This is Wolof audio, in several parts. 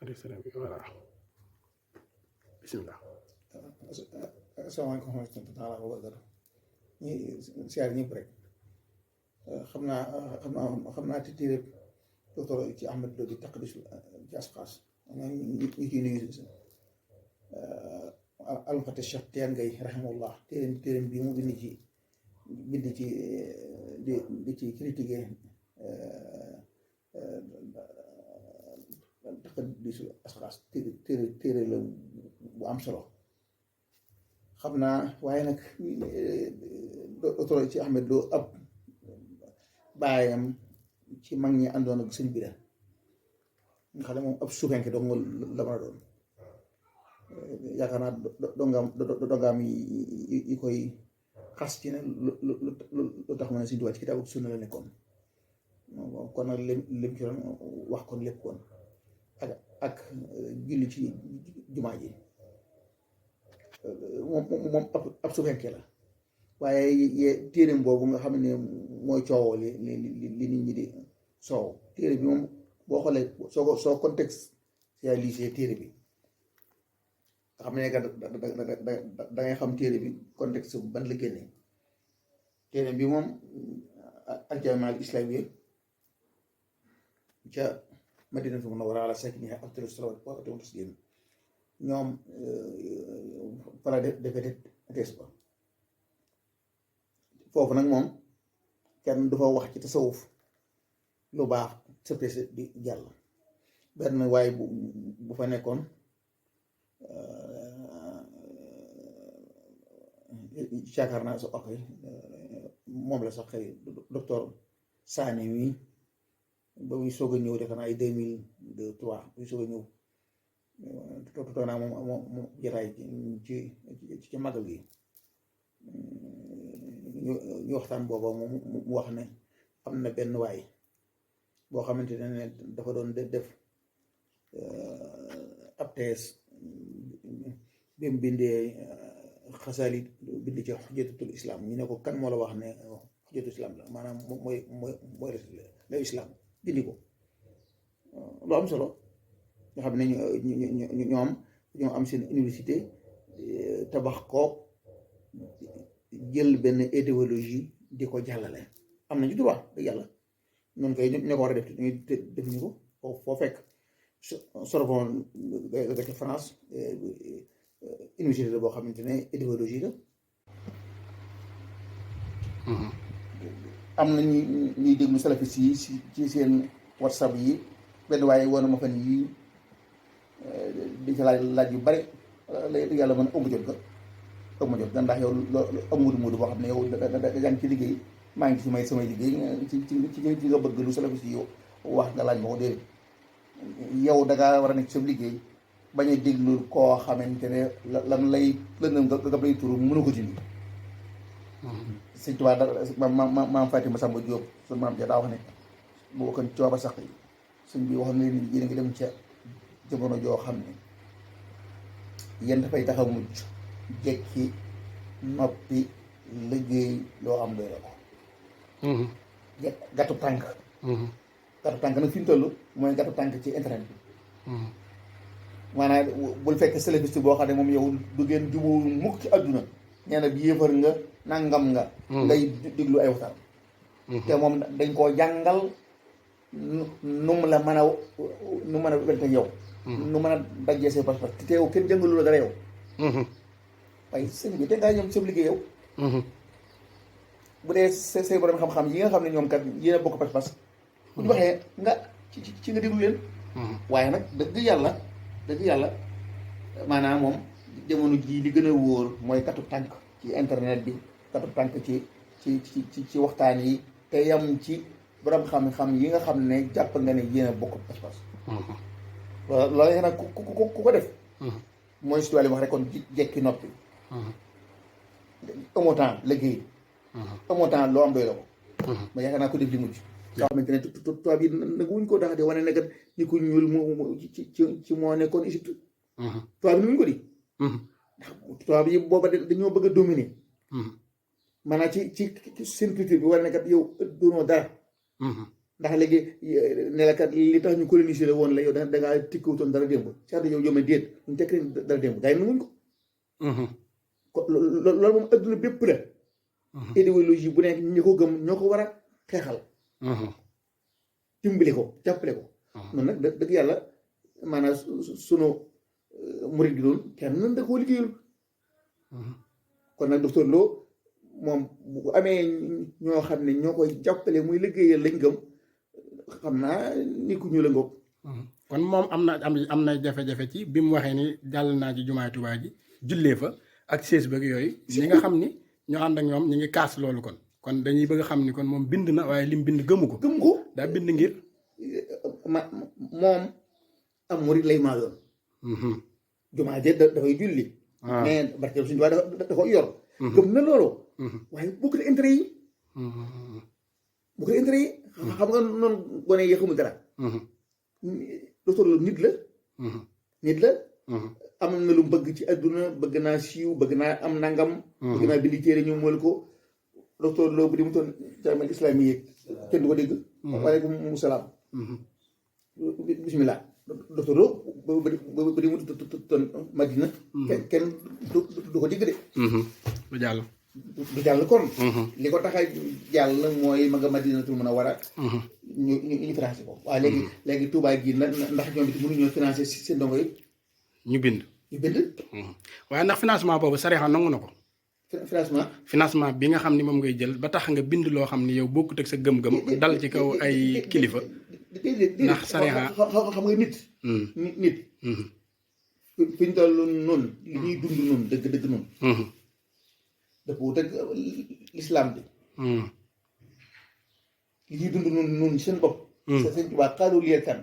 alayhi salaam voilà bisimilah. asalaamaaleykum wa rahmatulah wa barakatu ñi siyaar ñëpp rek xam naa te téere docteur ci Ahmed Lo di taqdisul ci asxaas ñu ciy nuyu alfate Cheikh Tidiane Gaye rahimahullah téereem bii mu bind ci di ci critiquer taqdisul asxaas téere la bu am solo xam naa waaye nag docteur ci Ahmed Lo ab baayam ci mag ñi àndoon ak sëñ bi la nga xam ne moom ab suufenke dong la mën a doon yaakaar naa dongaam yi koy xas ci ne lu tax ma ne Sëñ Tuubaa ci kitaabu sunna la nekkoon kon nag lim ci doon wax kon lépp kon ak julli ci jumaa ji moom ab suufenke la waaye téereem boobu nga xam ne mooy coowoo li nit ñi di soow téere bi moom boo xoolee soo contextualisé téere bi nga xam ne da ngay xam téere bi contexte bu ban la génne téere bi moom al-jaami'a al-islaamiyya ca Madinatul Munawwara ala saakinihaa afdalu salawaatu wa atamu tasliim ñoom fara defee tees ba foofu nag moom kenn dafa wax ci tasawuf lu baax sa presse di jàll benn waaye bu fa nekkoon yaakaar naa sa ok moom la sax xëy docteur Sané mi ba muy soog a ñëw defe naa ay 2002-3 muy soog a ñëw toog naa moom jotaay ci magal gi ñu waxtaan booba mu wax ne am na benn waay boo xamante ne dafa doon def ab tees bi mu bindee xasaali bind ci xujjatul islam ñu ne ko kan moo la wax ne xujjatul islam la maanaam mooy la islam dindi ko lu am solo nga xam ne ñoo am seen université tabax ko jël benn idéologie di ko jàllale am nañu droit dëgg yàlla noonu koy ñoo ko war a def ñu defuñu ko foo fekk Sorbonne ga ca France université la boo xamante ne idéologie la am na ñuy déglu salafis yi ci seen whatsapp yi benn waaye woon na ma fan yi di ci laaj yu bari yàlla mën ëmb jot ga ndax yow loolu amul muudu boo xam ne yow da yaa ngi ci liggéey maa ngi ci samay liggéey ci nga bëgg lu salafis yi wax nga laaj ma ko déedéet yow da ngaa war a nekk sa liggéey bañ a déglu koo xamante ne lan lay lëndëm nga lay turu mënu ko dindi. Sëñ Tuubaa maam Fatima Samba Diop sunu maam ja daa wax ne bu waxoon cooba sax yi sëñ bi waxoon na leen yéen a ngi dem ca jamono joo xam ne yéen dafay tax a mujj jekki noppi liggéey loo am doy la ko. gàttu tànk. gàttu tànk nag fi mu toll mooy gàttu tànk ci internet bi. maanaam bul fekk célébrité boo xam ne moom yow du ngeen jubóo mukk ci àdduna nee na bi yéefar nga nangam nga. ngay déglu ay waxtaan. te moom dañ koo jàngal nu mu la mën a wente yow. nu mën a dajee say pas-pas te yow kenn jàngalu la dara yow. waaye sëñ bi te ngaa ñoom sëb liggéey yow. bu dee say borom xam-xam yi nga xam ne ñoom kat yéen a bokk pas-pas. bu ñu waxee nga ci nga déglu leen. waaye nag dëgg yàlla maanaam moom jamono jii li gën a wóor mooy katu tànk ci internet bi katu tànk ci waxtaan yi te yam ci borom xam-xam yi nga xam ne jàpp nga ne yéen a bokk pas-pas. loolu nag ku ko def. mooy si wax rek kon jekki noppi. amoo temps liggéey. amoo temps loo am doy la ko. ma yaakaar naa ko def li mujj. nga xamante ne tubaab yi nag wuñ ko tax de wane ne kat ñi ko ñuul moo ci moo nekkoon Égypte. tubaab yi nuñ ko di. ndax tubaab yi booba dañoo bëgg a dominer. maanaam ci seen culture bi wane ne kat yow doonoo dara. ndax léegi ne la kat li tax ñu coloniser la woon la yow da ngaa tikkiwutoon dara démb certes yow yomee déet ñu tekk dara démb gars yi nanguñ ko loolu moom adduna bépp la idéologie bu nekk ñi ko gëm ñoo ko war a xeexal dimbali ko jàppale ko noonu nag dëgg yàlla maanaam sunu murid gi doon kenn da koo liggéeyul kon nag docteur Lo moom bu amee ñoo xam ne ñoo koy jàppale muy liggéeyal lañ gëm xam naa ni ku ñu la ngoog kon moom am na jafe-jafe ci bi mu waxee ni jàll naa ci jumaay Tuubaa ji jullee fa ak sées bëgg yooyu ñi nga xam ni ñoo ànd ak ñoom ñu ngi kaas loolu kon dañuy bëgg a xam ni kon moom bind na waaye lim bind gëmu ko daa bind ngir moom am murid lay maa yoon jumaa je dafay julli mais barke suñu Tuubaa da ko yor gëm na loolu waaye bokk na intérêt yi bokk na intérêt yi xam nga noonu gone yi xamul dara docteur Lo nit la am na lu bëgg ci adduna bëgg naa siiw bëgg naa am nangam bëgg naa bindi téere ñu mool ko docteur Lo bu di mu toon jamial islami yi kenn du ko dégg waaleykum salaam bismillah docteur Lo bu di mu toon Madina kenn du ko dégg de du jàll kon li ko tax a jàll mooy ma nga Madinatul Munawwara ñu financé ko waaye léegi Touba gi ndax ñoom it mënuñoo financé seen ndongo yi ñu bind waaye ndax financement boobu sariya nangu na ko financement bi nga xam ni moom ngay jël ba tax nga bind loo xam ni yow bokkut ak sa gëm-gëm dal ci kaw ay kilifa ndax sariya xam nga nit fi ñu toll noonu li ñuy dund noonu dëgg noonu dafa wut ak lislaam bi li ñuy dund noonu seen bopp seen tubaab xaaloo leer kan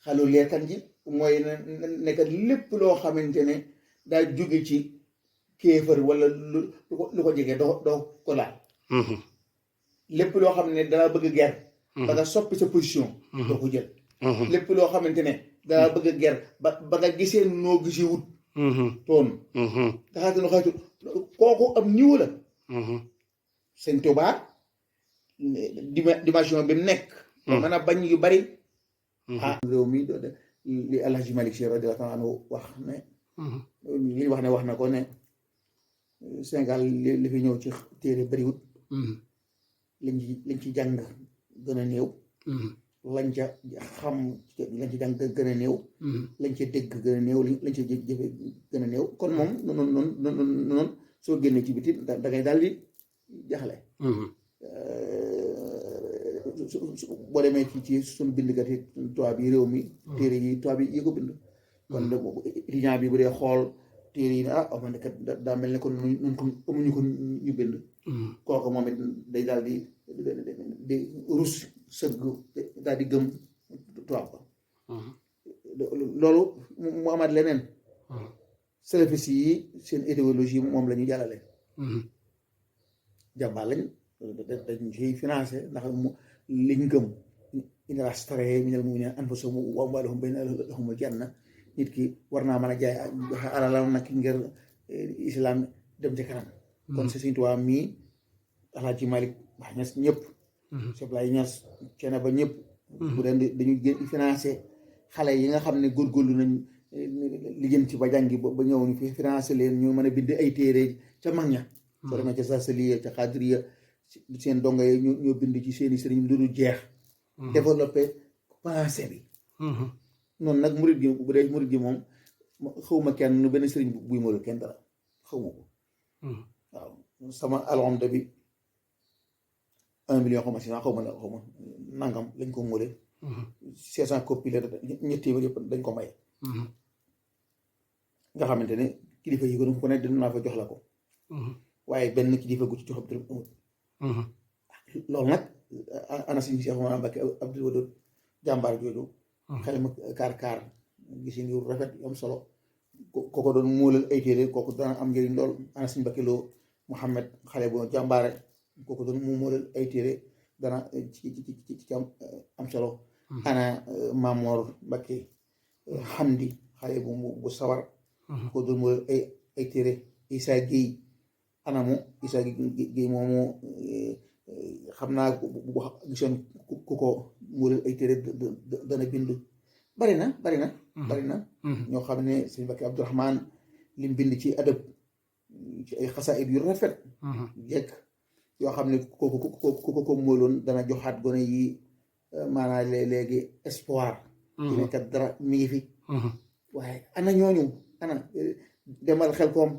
xaaloo leer kan ji mooy nekk lépp loo xamante ne daa jóge ci kéefër wala lu ko jege doo ko laal lépp loo xam ne dala bëgg ger ba nga soppi sa position doo ko jël lépp loo xamante ne dala bëgg ger ba nga gisee noo gisee wut toon daxaate no xaytu kooku am niveau la sëñ Tuubaa dimension bi mu nekk mën a bañ yu bari réew mi li Alhaji Malick Sy radiyallahu anhu wax ne li wax na ko ne Sénégal li fi ñëw ci téere bariwut lañ ci jàng gën a néew lañ ca xam lañ ci jàng gën a néew lañ ca dégg gën a néew lañ ca jëfe gën a néew kon moom noonu soo génnee ci biti da ngay daal di jaxle boo demee ci suñu bindkat yi tubaab yi réew mi téere yi tubaab yi ko bind kon étudiant bi bu dee xool téere yi ne man de kat daa mel ne kon nun ko amuñu ko ñu bind kooku moom it day daal di rus sëgg daal di gëm tubaab ko loolu mu amaat leneen salafis yi seen idéologie moom la ñu jàllale jàmbaar lañ dañ ciy financé ndax liñ gëm inna lashtara minal mu'minina anfusahum wa amwaalahum bi anna lahumul janna nit ki war naa mën a jaay joxe alalam nag ngir islam dem ci kanam kon si Sëñ Tuubaa mii Alaaji Malick Ba Ñas ñëpp Cheikh Abdoulaye Ñas kenn ba ñëpp bu deen dañu financé xale yi nga xam ne góorgóorlu nañ lijjanti ba jàngi ba ñëw ñu fi financé leen ñu mën a bind ay téere ca mag ña soo demee ca Saasaliya ca Xaadiriya seen dongo yi ñoo bind ci seeni sëriñ lu dul jeex développé pensée bi noonu nag murid gi bu dee murid gi moom xawma kenn benn sëriñ buy mool kenn dara xawma ko waaw sama alhamda bi 1 million xawma nangam lañ ko móole 500 copies la ñetti yëpp dañ ko may nga xamante ne kilifa yi ko ne dina naa fa jox la ko waaye benn kilifa gu ci jox dërëm amul loolu nag ana suñu Cheikh Oumar Mbacké Abdoul Wadoud jàmbaar jooju xel ma kaar gis yu rafet yu am solo kooko doon móolal ay téere kooku dana am njëriñ lool ana suñu Mbacké Lo Mouhamed xale bu jàmbaare kooku doon mu móolal ay téere dana ci am solo ana Mamor Mbacké Hamdi xale bu sawar ko doon móolal ay téere Issa Gueye anamu Issa Gueye moomu xam naa bu gisoon ku ko muulal ay téere dana bind bari na ñoo xam ne sëñ Mbàkke Abdourahmane lim bind ci adab ci ay xasaayid yu rafet jekk yoo xam ne ko móoloon dana joxaat gone yi maanaam léegi espoir ci ne kat dara mi ngi fi waaye ana ñooñu ana demal Xelkom